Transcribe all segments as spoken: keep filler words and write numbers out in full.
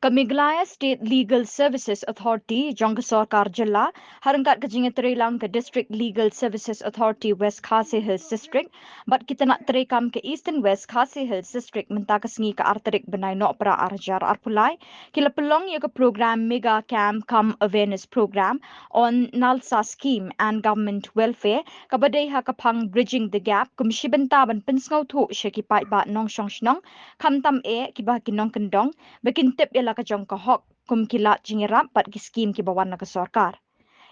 Ka Meghalaya State Legal Services Authority jong ka sorkar jylla, ha ryngkat ka jingïatreilang ka District Legal Services Authority West Khasi Hills District bad ki tnat treikam ka Eastern West Khasi Hills District, mynta ka sngi ka ar tarik bnai Nohprah ar hajar arphew lai, ki la pynlong ïa ka program Mega Camp cum Awareness Program on NALSA Scheme and Government Welfare, kaba dei ha ka phang Bridging the Gap, kum shi bynta ban pynsngewthuh sha ki paidbah nongshong shnong, khamtam eh kiba ki nongkyndong, ba kin tip ïa la ka jong ka hok kum ki lad jingïarap bad ki skim kiba wan na ka sorkar.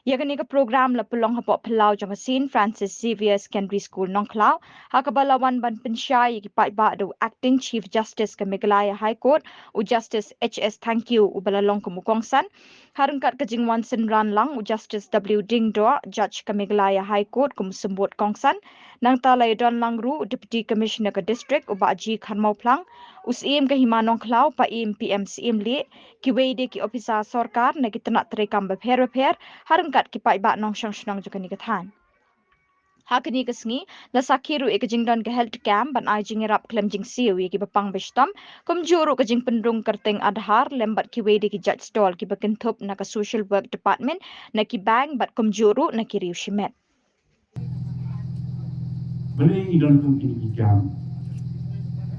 Ïa kane ka program la pynlong hapoh phyllaw jong ka Saint Francis Xavier Secondary School Nongkhlaw, ha kaba la wan ban pynshai ïa ki paidbah da u Acting Chief Justice ka Meghalaya High Court, u Justice H S Thangkhiew, uba la long kum u kongsan, ha ryngkat ka jingwan synran lang u Justice W Diengdoh, Judge ka Meghalaya High Court, kum u symbud kongsan. Nangta la ïadon lang ruh u Deputy Commissioner ka District, u Bah G Kharmawphlang, u Syiem ka Hima Nongkhlaw, Paiem P M Syiemlieh, kiwei de ki ophisar sorkar na ki tnat treikam bapher bapher, ha ryngkat ki paidbah nongshong shnong jong kane ka thaiñ. Ha kane ka sngi la sakhi ruh ïa ka jingdon ka health camp ban ai jingïarap khlem jingsiew ïa kiba pang ba shitom, kumjuh ruh ka jingpynrung kyrteng Aadhaar lem bad kiwei de ki jait stall kiba kynthup na ka Social Work Department, na ki bank bad kumjuh ruh na ki riew shimet. Balei ngi don kum kine ki camp?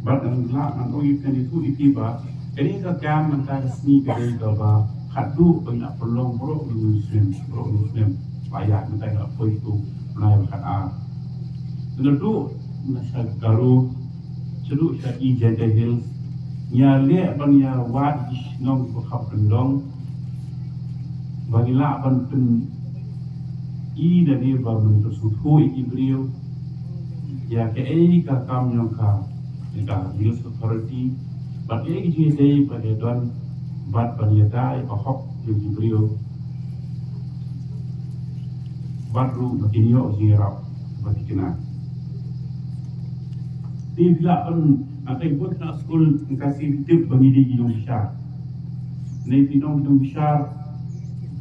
Bad ngan lah ngan ong ïa kane, ïa phi ba kane ka camp mynta ka sngi ka dei kaba khatduh ba ngi la pynlong baroh u snem, baroh u snem. Ba ïa mynta ka la poi tu bnai ba khatar. Naduh na sha Garo shaduh sha East Jaintia Hills, ngi ïaleh ban ïa wad ki shnong ba khap kyndong, ba ngi lah ban pyni da ne ba mynta sngewthuh ïa ki briew ïa kaei ka kam jong ka, ïa ka Hills Authority, bad ïa ki jingïadei ba ka don bad ban ïada ïa ka hok jong ki briew, bad ruh ba kin ïoh jingïarap ba thikna. Te phi lah ban, ah, teng bun na skul, ka si tip ba ngi dei ki nongbishar. Nei phi nong ki nongbishar,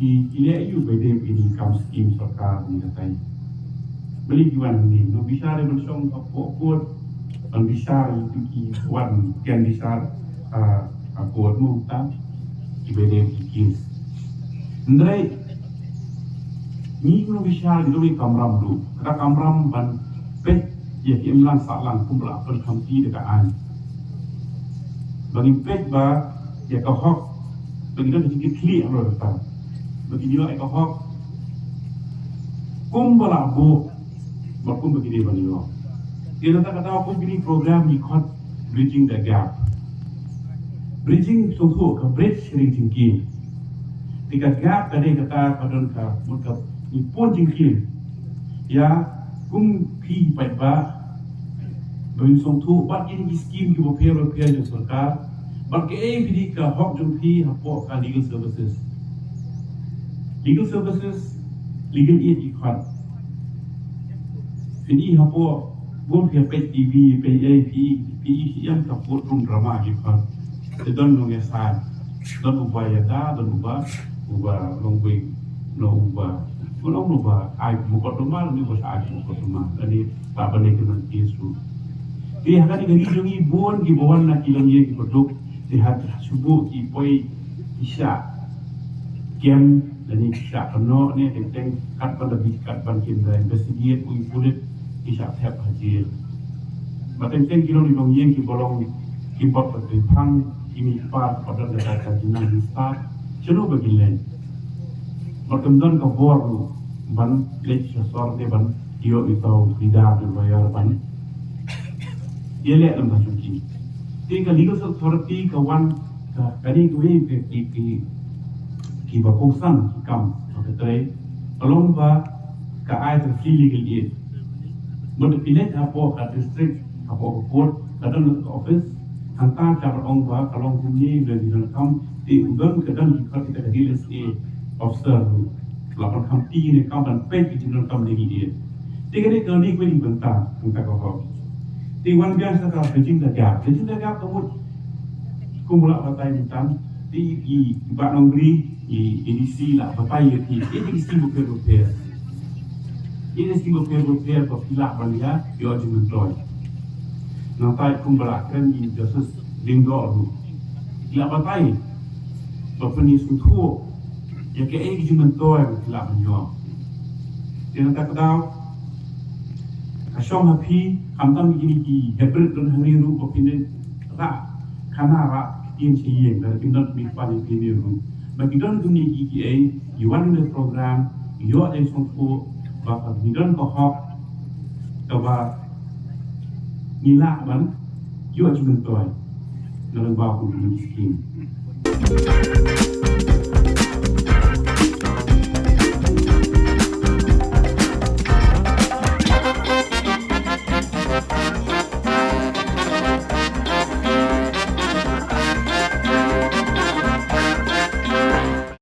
ki, ki leh aïu ba dei ba ki kam skim sorkar ni katai. Balei ki wan ni nongbishar ban shong hapoh court, ban bishar ïa ki wan ken bishar, ah, hapoh court mo ta ki ba dei ki case. Hynrei ngi nongbishar ngi dei kamram ruh. Kata kamram ban peit ïa ki imlang sahlang kumba la pynkham ki da ka aiñ. Ba ngin peit ba ïa ka hok, ba ngin don ka jingkitkhlieh ruh kata. Ba ngin ïoh ïa ka hok kumba la buh, ba kumba ki dei ban ïoh. Ïa kata ka daw kum kine program ngi khot Bridging the Gap. Bridging sngewthuh ka bridge ring jingkiew. Te ka gap ka dei kata ka don ka mut ka ngi pun jingkiew ïa kum phi paidbah ba ngin sngewthuh bad kine ki skim kiba pher ba pher jong sorkar bad kaei phi dei ka hok jong phi hapoh ka legal services. Legal services, legal aid ki khot. Phi i hapoh bun phi peit T V, phi i, phi i, phi i ki ïam ka courtroom drama ki khot. Te don nongïasaid, don uba ïada, don uba, uba long wei, no uba, uba long uba ai mukotduma, ni uba ai mukotduma. Ani ta bane ki man case ruh. Te ha kane ka ri jong ngi bun kiba wan na ki longïing kiba duk, te ha shuh ki poi ki shah kem lane ki shah kynnoh ne teng teng katba da bit katba kin da investigate u pulit ki shah thep ha jel. Ba teng teng ki long ki longïing kiba long kiba pynphang ki mih par ba don da ka jingnang stad. Shano ba kin leit? Ba kin don ka bor ruh ban leit sha sor ne ban ïoh ïa uta u pidar ne lawyer ban ïaleh lem bad jong ki. Te ka legal authority ka wan ka, kane kawei ka ki, ki, kiba kongsan ki kam ka trei. Ka long ba ka ai ka free legal aid. Mut phi leit hapoh ka district, hapoh ka court, ka don ka office, hangta ka ong ba ka long kumne, ba ki don kam, te u don ka don ki khot kita ka D L S A officer ruh. La pynkham te ne kam ban peit ki jingdonkam ne ki dei. Te kane ka dei kawei na bynta, bynta ka hok. Te wan biang sa ka Bridging the Gap. Bridging the Gap ka mut kum la batai mynta. Te i, i Bah Nongbri, i, i D C la batai ïa ki, ïa ki skim bapher bapher. Ïa ki skim bapher bapher ba phi lah ban ïa, ïoh jingmyntoi. Nangta kumba la kren i Justice Lyngdoh ruh. La batai ba pynïasngewthuh ïa kaei ka jingmyntoi ba phi lah ban ïoh. Te na kata ka daw ka shong ha phi, khamtam kine ki hapdeng don hangne ruh ba phin rah khana rah ktien sha ïing, lada kim don kmie kpa jong phi hangne ruh, ba ki don kumne ki kiei, ki wan ha kane ka program, ki ïoh jingsngewthuh ba phi don ka hok kaba ngi lah ban ïoh jingmyntoi na lyngba kum kine ki skim.